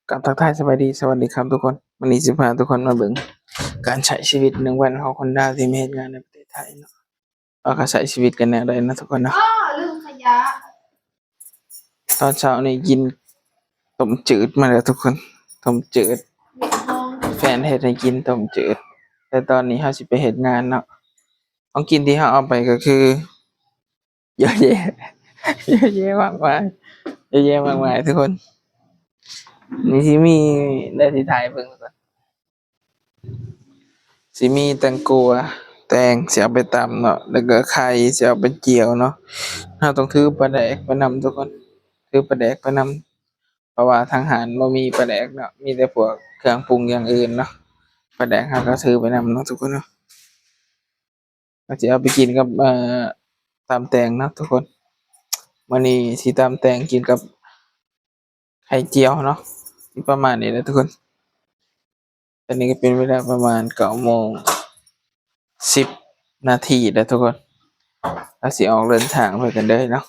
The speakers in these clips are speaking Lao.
ກັບທັກທາຍສະບາຍດີ ສະຫວັດດີຄັບທຸກຄົນ. ມື້ນີ້ຊິພາທຸກຄົນມາເບິ່ງການໃຊ້ຊີວິດໜຶ່ງວັນຂອງຄົນລາວທີ່ມາເຮັດງານໃນປະເທດໄທເນາະ ວ່າເຂົາໃຊ້ຊີວິດກັນແນວໃດເນາະທຸກຄົນເນາະ. ອໍ ລືມຂະຫຍະ. ຕອນເຊົ້ານີ້ກິນຕົ້ມຈືດມາແລ້ວທຸກຄົນ, ຕົ້ມຈືດ. ແຟນເຮັດໃຫ້ກິນຕົ້ມຈືດ ແຕ່ຕອນນີ້ເຮົາຊິໄປເຮັດງານເນາະ. ຂອງກິນທີ່ເຮົາເອົາໄປກໍຄື ເຍາະແຍະ ເຍາະແຍະມາກມາຍ ເຍາະແຍະມາກມາຍທຸກຄົນ. ນີ້ຊິມີ ໄດ້ຊິຖ່າຍເບິ່ງທຸກຄົນ. ຊິມີແຕງກົວ ແຕງຊິເອົາໄປຕຳເນາະ ແລ້ວກໍໄຂ່ຊິເອົາໄປຈຽວເນາະ. ເຮົາຕ້ອງຖືປາແດກໄປນຳທຸກຄົນ ຖືປາແດກໄປນຳ ເພາະວ່າທາງຮ້ານບໍ່ມີປາແດກເນາະ ມີແຕ່ພວກເຄື່ອງປຸງຢ່າງອື່ນເນາະ. ປາແດກເຮົາກໍຖືໄປນຳເນາະທຸກຄົນເນາະ. ກໍຊິເອົາໄປກິນກັບ ເອີ ຕຳແຕງເນາະທຸກຄົນ. ມື້ນີ້ຊິຕຳແຕງກິນກັບໄຂ່ຈຽວເນາະ ປະມານນີ້ແຫຼະທຸກຄົນ. ຕອນນີ້ກໍເປັນເວລາປະມານເກົ້າໂມງສິບນາທີແລ້ວທຸກຄົນ. ເຮົາຊິອອກເດີນທາງໄປກັນເດີເນາະ.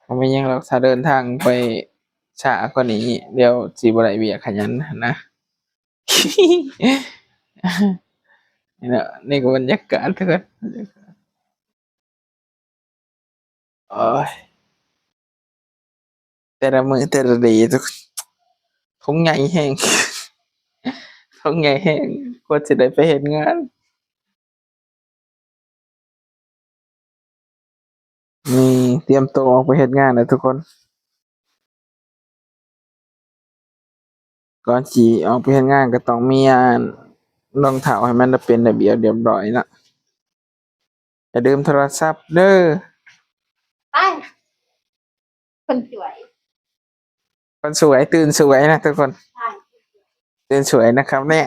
ບໍ່ມີຫຍັງດອກ ຖ້າເດີນທາງໄປຊ້າກວ່ານີ້ ດຽວຊິບໍ່ໄດ້ວຽກຂະຫຍັນຫັ້ນນະ. ນີ້ເນາະ ນີ້ກໍບັນຍາກາດທຸກຄົນ. ໂອ້ຍ ແຕ່ລະມື້ແຕ່ລະດີ ທຸກຄົນ. ຖົງໃຫຍ່ແຮງ ຖົງໃຫຍ່ແຮງ ກວ່າຊິໄດ້ໄປເຮັດງານ. ນີ້ຕຽມໂຕອອກໄປເຮັດງານແລ້ວທຸກຄົນ. ກ່ອນຊິອອກໄປເຮັດງານກໍຕ້ອງມີອັນ ລອງເທົ້າໃຫ້ມັນເປັນລະບຽບລຽບຮ້ອຍເນາະ. ຢ່າລືມໂທລະສັບເດີ. ໄປ ຄົນສວຍ ຄົນສວຍ ຕື່ນສວຍນະທຸກຄົນ. ໃຊ່ ຕື່ນສວຍນະຄັບເນຍ.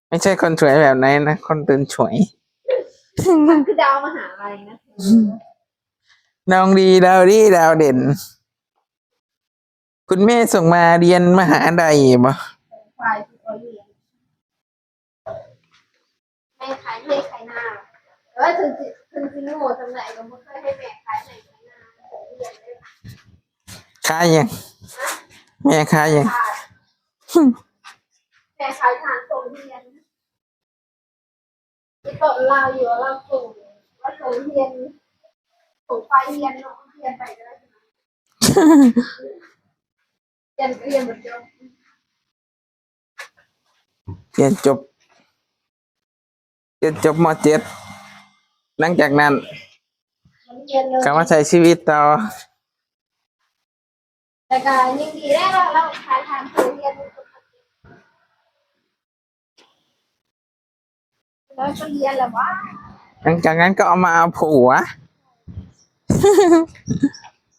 ໄມ່ໃຊ່ຄົນສວຍແບບນັ້ນນະ ຄົນຕື່ນສວຍ. ມັນຄືດາວມະຫາໄລນະ. ນ້ອງດີ ດາວດີ ດາວເດັ່ນ. ຄຸນແມ່ສົ່ງມາຮຽນມະຫາໄລບໍ່? ແມ່ຂາຍໄຮ່ຂາຍນາ. ເອີ ເຖິງຊິ ເຖິງຊິໂງ່ສ່ຳໃດກໍບໍ່ເຄີຍໃຫ້ແມ່ຂາຍໄຮ່ຂາຍນາ. ຂາຍຫຍັງ? ແມ່ຂາຍຫຍັງ? ແມ່ຂາຍຖ່ານສົ່ງຮຽນ. ອີ່ຕົ້ນລາວຢູ່ ລາວສົ່ງ ລາວສົ່ງຮຽນ ສົ່ງໄປຮຽນເນາະ ຮຽນໄປກໍໄດ້ ຮຽນ ຮຽນບໍ່ຈົບ ຮຽນຈົບ ຮຽນຈົບ ມ.ເຈັດ ຫຼັງຈາກນັ້ນ ຮຽນເລີຍ ກໍມາໃຊ້ຊີວິດຕໍ່. ແຕ່ກໍຍັງດີແລ້ວ ລາວຂາຍຖ່ານສົ່ງຮຽນ ແລ້ວກໍຮຽນແລ້ວຫວາ? ຫຼັງຈາກນັ້ນກໍເອົາມາເອົາຜົວ.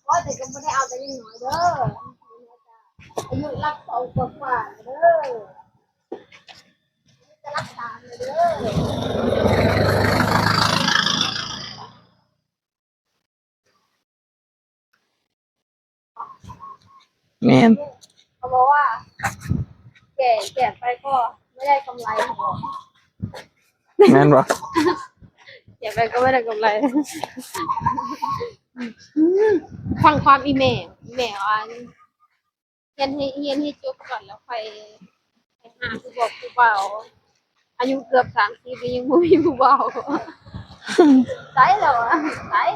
ໂອ້ຍ ແຕ່ກໍບໍ່ໄດ້ເອົາແຕ່ຍັງນ້ອຍເດີ ອາຍຸຫຼັກສອງກວ່າໆເດີ ຈະຫຼັກສາມແລ້ວເດີ. ແມ່ນ ເຂົາບອກວ່າ ແກ່ ແກ່ໄປກໍບໍ່ໄດ້ກຳໄລ ເຂົາບອກ. ແມ່ນບໍ່? ແກ່ໄປກໍບໍ່ໄດ້ກຳໄລ. ອືມ ຟັງຄວາມອີ່ແມ່ ອີ່ແມ່ວ່າ ຮຽນໃຫ້ ຮຽນໃຫ້ຈົບກ່ອນ ແລ້ວຄ່ອຍໄປຫາຜູ້ບອກຜູ້ບ່າວ. ອາຍຸເກືອບສາມສິບ ແລ້ວຍັງບໍ່ມີຜູ້ບ່າວ. ຕາຍແລ້ວອະ ຕາຍ.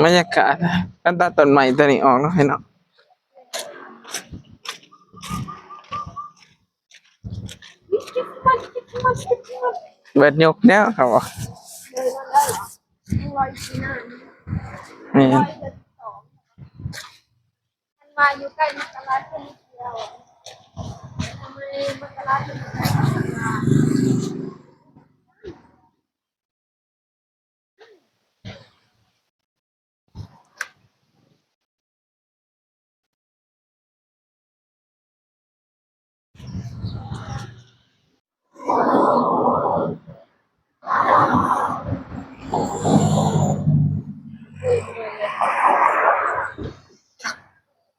ບັນຍາກາດ ຄັນຕັດຕົ້ນໄມ້ຕົວນີ້ອອກເນາະ ພີ່ນ້ອງ ເບິດຍົກແລ້ວເຂົາວ່າ. ແມ່ນ. ມັນມາຢູ່ໃກ້ມັນກະລາຍຄົນດຽວ ທຳໄມມັນກະລາຍຄົນດຽວ?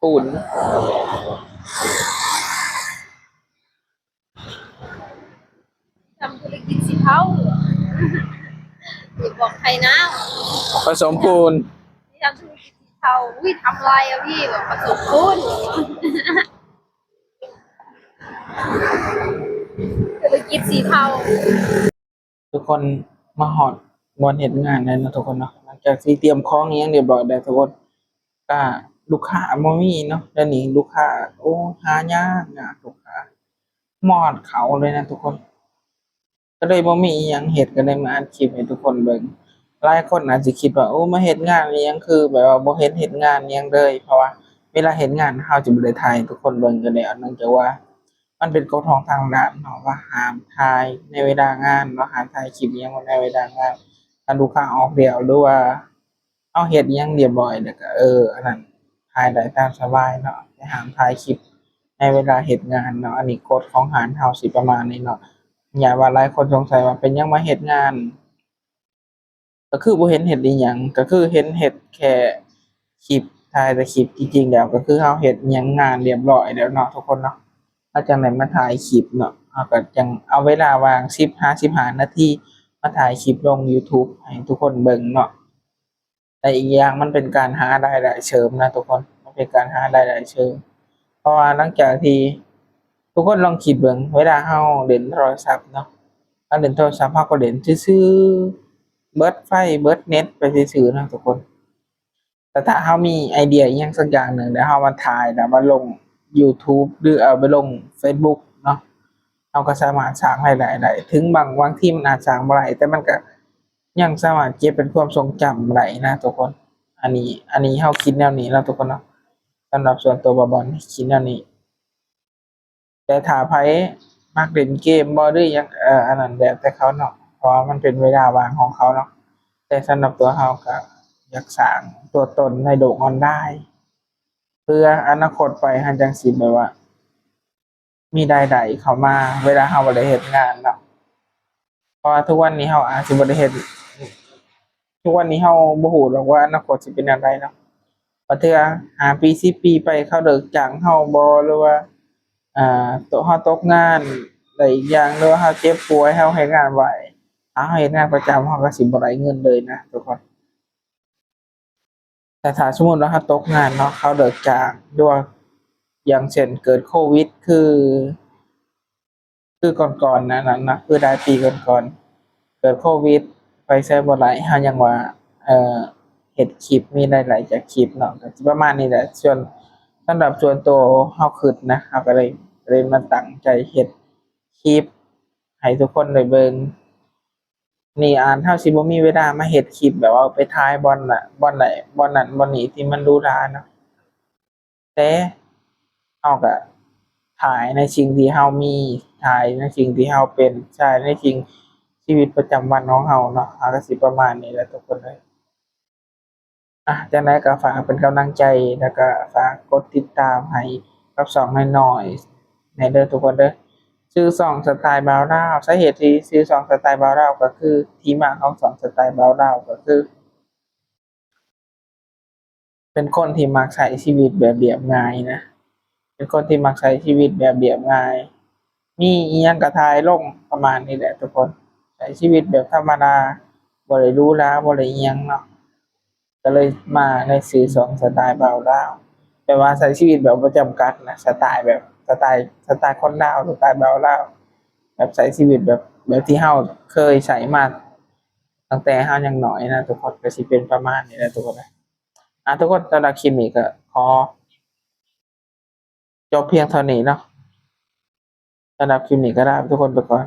ປູນ. ເຂົາ ຊິບອກໃຜນະ ປະສົມປູນ ທຳທຸລະກິດສີເທົາ. ອຸ້ຍ ທຳລາຍອະພີ່ ແບບປະສົມປູນ ທຸລະກິດສີເທົາ. ທຸກຄົນມາຮອດບ່ອນເຮັດງານແລ້ວເນາະທຸກຄົນເນາະ. ຫຼັງຈາກທີ່ຕຽມຂອງອີ່ຫຍັງຮຽບຮ້ອຍແລ້ວທຸກຄົນ ກະລູກຄ້າບໍ່ມີເນາະ. ດຽວນີ້ລູກຄ້າ ໂອ້ ຫາຍາກ ຍາກລູກຄ້າ ມາຮອດເຂົາເລີຍນະທຸກຄົນ. ກະເລີຍບໍ່ມີອີ່ຫຍັງເຮັດ ກະເລີຍມາອັດຄລິບໃຫ້ທຸກຄົນເບິ່ງ. ຫຼາຍຄົນອາດຊິຄິດວ່າ ໂອ້ ມາເຮັດງານອີ່ຫຍັງ ຄືແບບວ່າບໍ່ເຫັນເຮັດງານອີ່ຫຍັງເລີຍ ເພາະວ່າເວລາເຮັດງານເຮົາຈະບໍ່ໄດ້ຖ່າຍໃຫ້ທຸກຄົນເບິ່ງຢູ່ແລ້ວ ເນື່ອງຈາກວ່າມັນເປັນກົດຂອງທາງຮ້ານເນາະ ວ່າຫ້າມຖ່າຍໃນເວລາງານເນາະ ຫ້າມຖ່າຍຄລິບອີ່ຫຍັງໃນເວລາງານ. ຄັນລູກຄ້າອອກແລ້ວ ຫຼືວ່າ ເຮົາເຮັດອີ່ຫຍັງຮຽບຮ້ອຍແລ້ວກະ ເອີ ອັນນັ້ນ ຖ່າຍໄດ້ຕາມສະບາຍເນາະ ແຕ່ຫ້າມຖ່າຍຄລິບໃນເວລາເຮັດງານເນາະ. ອັນນີ້ກົດຂອງຮ້ານເຮົາຊິປະມານນີ້ເນາະ. ຢ້ານວ່າຫຼາຍຄົນສົງໄສວ່າເປັນຫຍັງມາເຮັດງານ ກະຄືບໍ່ເຫັນເຮັດອີ່ຫຍັງ ກະຄືເຫັນເຮັດແຄ່ຄລິບ ຖ່າຍແຕ່ຄລິບ. ທີ່ຈິງແລ້ວກະຄືເຮົາເຮັດອີ່ຫຍັງງານຮຽບຮ້ອຍແລ້ວເນາະທຸກຄົນເນາະ ເຮົາຈັ່ງໄດ້ມາຖ່າຍຄລິບເນາະ. ເຮົາກະຈັ່ງເອົາເວລາວ່າງສິບຫາສິບຫ້ານາທີມາຖ່າຍຄລິບລົງຢູທູບໃຫ້ທຸກຄົນເບິ່ງເນາະ. ແລະອີກຢ່າງມັນເປັນການຫາລາຍໄດ້ເສີມນະທຸກຄົນ ມັນເປັນການຫາລາຍໄດ້ເສີມ. ເພາະວ່າຫຼັງຈາກທີ່ ທຸກຄົນລອງຄິດເບິ່ງ ເວລາເຮົາຫຼິ້ນໂທລະສັບເນາະ ເຮົາຫຼິ້ນໂທລະສັບ ເຮົາກະຫຼິ້ນຊື່ໆ ເບິດໄຟເບິດເນັດໄປຊື່ໆເນາະທຸກຄົນ. ແຕ່ຖ້າເຮົາມີໄອເດຍອີ່ຫຍັງສັກຢ່າງໜຶ່ງ ແລ້ວເຮົາມາຖ່າຍ ແລ້ວມາລົງຢູທູບ ຫຼືເອົາໄປລົງເຟສບຸກເນາະ ເຮົາກະສາມາດສ້າງລາຍໄດ້ໄດ້. ເຖິງບາງ ບາງທີມັນອາດສ້າງບໍ່ໄດ້ ແຕ່ມັນກະ ຍັງສາມາດເກັບເປັນຄວາມຊົງຈຳໄດ້ນະທຸກຄົນ. ອັນນີ້ ອັນນີ້ເຮົາຄິດແນວນີ້ເນາະທຸກຄົນເນາະ. ສຳລັບສ່ວນຕົວບ່າວບອນຄິດແນວນີ້ ແຕ່ຖ້າໃຜມັກຫຼິ້ນເກມບໍ່ ຫຼືຫຍັງ ເອີ ອັນນັ້ນແລ້ວແຕ່ເຂົາເນາະ ເພາະວ່າມັນເປັນເວລາວ່າງຂອງເຂົາເນາະ. ແຕ່ສຳລັບຕົວເຮົາກະຢາກສ້າງຕົວຕົນໃນໂລກອອນລາຍ ເພື່ອອະນາຄົດໄປເຮົາຈັ່ງຊິແບບວ່າ ມີລາຍໄດ້ເຂົ້າມາເວລາເຮົາບໍ່ໄດ້ເຮັດງານເນາະ. ເພາະວ່າທຸກວັນນີ້ເຮົາອາດຊິບໍ່ໄດ້ເຮັດ ທຸກວັນນີ້ເຮົາບໍ່ຮູ້ດອກວ່າອະນາຄົດຊິເປັນແນວໃດເນາະ. ບາງເທື່ອຫ້າປີສິບປີໄປເຂົາເລີກຈ້າງເຮົາບໍ່ ຫຼືວ່າ ເຮົາຕົກງານ ແລະອີກຢ່າງ ຫຼືວ່າເຮົາເຈັບປ່ວຍ ເຮົາເຮັດງານໄຫວ້ ຖ້າເຮົາເຮັດງານປະຈຳ ເຮົາກະຊິບໍ່ໄດ້ເງິນເລີຍນະທຸກຄົນ. ແຕ່ຖ້າສົມມຸດວ່າເຮົາຕົກງານເນາະ ເຂົາເລີກຈ້າງ ຫຼືວ່າຢ່າງເຊັ່ນເກີດໂຄວິດ ຄື ຄືກ່ອນໆ ອັນນັ້ນນະ ຄືຫຼາຍປີກ່ອນໆ ເກີດໂຄວິດ ໄປໃສບໍ່ໄດ້ ເຮົາຍັງວ່າ ເອີ ເຮັດຄລິບ ມີລາຍໄດ້ຈາກຄລິບເນາະ ກະຊິປະມານນີ້ແຫຼະ. ສ່ວນ ສຳລັບສ່ວນໂຕເຮົາຄຶດນະ ເຮົາກະເລີຍ ເລີຍມາຕັ້ງໃຈເຮັດຄລິບໃຫ້ທຸກຄົນໄດ້ເບິ່ງ. ນີ້ອາດເຮົາຊິບໍ່ມີເວລາມາເຮັດຄລິບແບບວ່າໄປຖ່າຍບ່ອນນະ ບ່ອນໃດ ບ່ອນນັ້ນບ່ອນນີ້ທີ່ມັນຫຼູຫຼາເນາະ ແຕ່ເຮົາກະຖ່າຍໃນສິ່ງທີ່ເຮົາມີ ຖ່າຍໃນສິ່ງທີ່ເຮົາເປັນ ຖ່າຍໃນສິ່ງ ຊີວິດປະຈຳວັນຂອງເຮົາເນາະ. ເຮົາກະຊິປະມານນີ້ແຫຼະທຸກຄົນເອີຍ. ອ່ະ ຈັ່ງໃດກະຝາກເປັນກຳລັງໃຈ ແລ້ວກະຝາກກົດຕິດຕາມໃຫ້ກັບຊ່ອງນ້ອຍໆ ແນ່ເດີທຸກຄົນເດີ. ຊື່ຊ່ອງສະໄຕລ໌ບ່າວລາວ ສາເຫດທີ່ຊື່ຊ່ອງສະໄຕລ໌ບ່າວລາວ ກະຄື ທີ່ມາຂອງຊ່ອງສະໄຕລ໌ບ່າວລາວ ກະຄື ເປັນຄົນທີ່ມັກໃຊ້ຊີວິດແບບລຽບງ່າຍນະ ເປັນຄົນທີ່ມັກໃຊ້ຊີວິດແບບລຽບງ່າຍ ມີອີ່ຫຍັງກະຖ່າຍລົງ ປະມານນີ້ແຫຼະທຸກຄົນ. ໃຊ້ຊີວິດແບບທຳມະດາ ບໍ່ໄດ້ຫຼູຫຼາ ບໍ່ໄດ້ອີ່ຫຍັງເນາະ. ກະເລີຍມາໃນຊື່ຊ່ອງສະໄຕລ໌ບ່າວລາວ ແບບວ່າໃຊ້ຊີວິດແບບບໍ່ຈຳກັດນະ ສະໄຕລ໌ແບບ ສະໄຕລ໌ ສະໄຕລ໌ຄົນລາວ ສະໄຕລ໌ບ່າວລາວ ແບບໃຊ້ຊີວິດແບບ ແບບທີ່ເຮົາເຄີຍໃຊ້ມາຕັ້ງແຕ່ເຮົາຍັງນ້ອຍນະທຸກຄົນ. ກະຊິເປັນປະມານນີ້ແຫຼະທຸກຄົນເອີຍ. ອ່ະ ທຸກຄົນ ສຳລັບຄລິບນີ້ກະຂໍ ຈົບພຽງເທົ່ານີ້ເນາະ. ສຳລັບຄລິບນີ້ກະລາທຸກຄົນໄປກ່ອນ.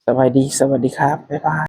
ສະບາຍດີ ສະຫວັດດີຄັບ ບາຍບາຍ.